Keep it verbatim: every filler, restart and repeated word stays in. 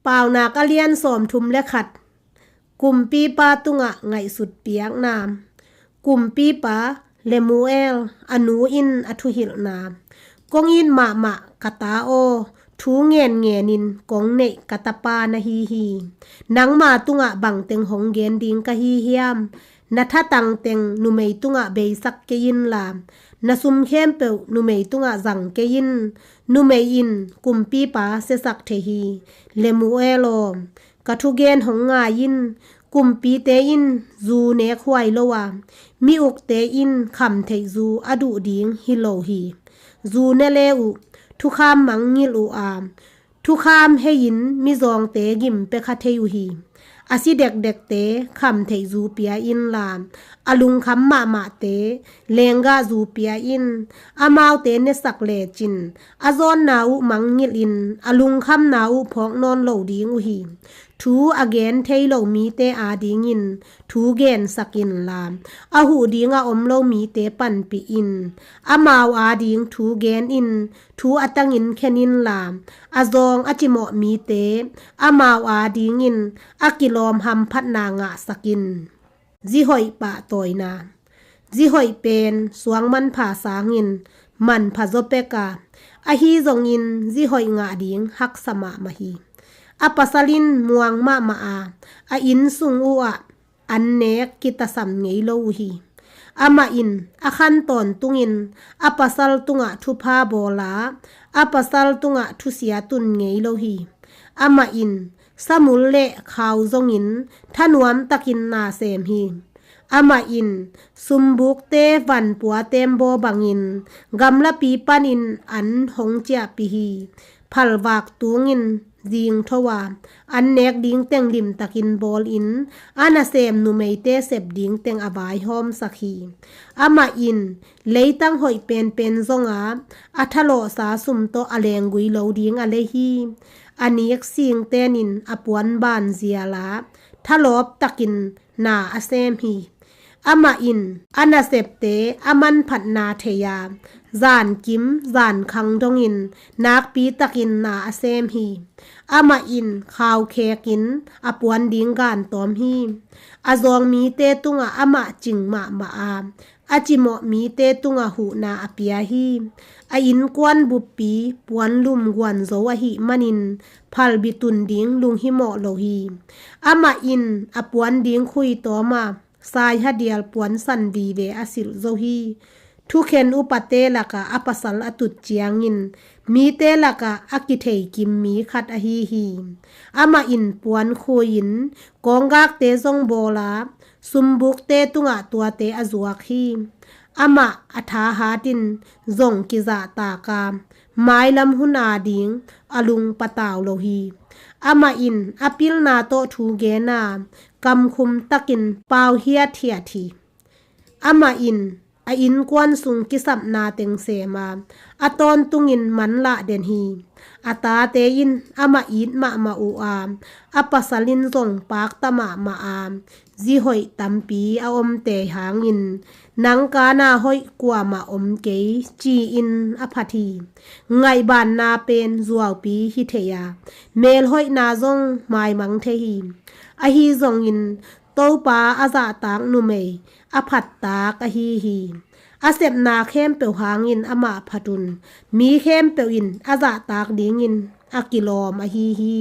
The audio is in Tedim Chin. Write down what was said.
Paunak a lian sawmthum le khat. Kumpipa tungah ngaihsut piakna. Kumpipa Lemuel, a nu in a thuhilhna. Kong it mahmah ka ta aw, thu ngenngenin kong neih ka tapa na hi hi. Nangma tungah bangteng hong gen ding ka hi hiam? Na thatang teng numei tungah beisak kei inla, na sum khempeuh numei tungah zang kei in. Numei in kumpipa siasak thei hi. Lemuel aw, ka thugen hong ngai in. Kumpite in zu nek huai lo a, mi ukte in khamtheih zu a duh ding hi lo hi. Zu ne le uh, thukham mangngilh uh a, thukham hei-in mizawngte gim pia kha thei uh hi. A si dekdekte khamtheih zu pia inla, a lungkham mahmahte lenggah zu pia in. Amaute nesak lecin a zawnna uh mangngilhin a lungkhamna uh phawk nawn lo ding uh hi. Thu a gen thei lo mite adingin thu gensak inla, a huh ding a om lo mite panpih in. Amau ading thu gen in. Thu a tangin khen inla, a zawng a cimawh mite amau adingin a kilawm hamphatna ngahsak in. Zihoih pahtawina. Zihoih pen suang manpha sangin manpha zaw pek a, ahi zongin zihoih ngah ding haksa mahmah hi. A pasal in muang mahmah a, a inn sung uh ah an nek kitasam ngei lo uh hi. Amah in a khan tawntungin a pasal tungah thupha bawl a, a pasal tungah thusia tun ngei lo hi. Amah in samul le khau zongin thanuam takin na sem hi. Amah in sumbukte vanpua tembaw bangin gamlapi panin an hong ciahpih hi. Phalvak tungin zingtho a, an nek ding teng limtakin bawlin a nasem numeite sep ding teng a vaihawmsak hi. Amah in leitang hoih penpen zonga a thalawhsa sum tawh a lenggui lo ding a lei hi. A nik singtenin a puan ban zial a, thalawp takin na a sem hi. Amah in a nasepte a manphatna thei a, zankim zankhang dongin nakpi takin na a sem hi. Amah in khaukhekin a puan ding gantawm hi. A zawng mite tungah amah cing mahmah a, a cimawh mite tungah huhna a pia hi. A innkuan buppi puanlum guanzo ahih manin phalbi tun ding lunghimawh lo hi. Amah in a puan ding khui tawm a, saihadial puansan vive a silh zo hi. Thukhen upate lakah a pasal a tut ciangin mite lakah a kitheikim mi khat ahi hi. Amah in puan khui-in kawnggakte zong bawl a, sumbukte tungah tuate a zuak hi. Amah a thahatin zong kizahtak a, mailam hun ading a lung patau lo hi. Amah in a pilna tawh thu gen a, kamkhum takin pau hiathiat hi. Amah in a innkuan sung kisapna teng sem a, a tawntungin manlah den hi. A tate in amah it mahmah uh a, a pasal in zong pakta mahmah a, zihoih tampi a omte hangin nang kana hoih kuamah om kei, ci-in a phat hi. Ngaihbanna pen zuaupi hi thei a, melhoihna zong maimang thei hi. Ahi zongin Topa a zahtak numei a phattak ahi hi. A sepna khempeuh hangin amah phat un, mi khempeuh in a zahtak dingin a kilawm ahi hi.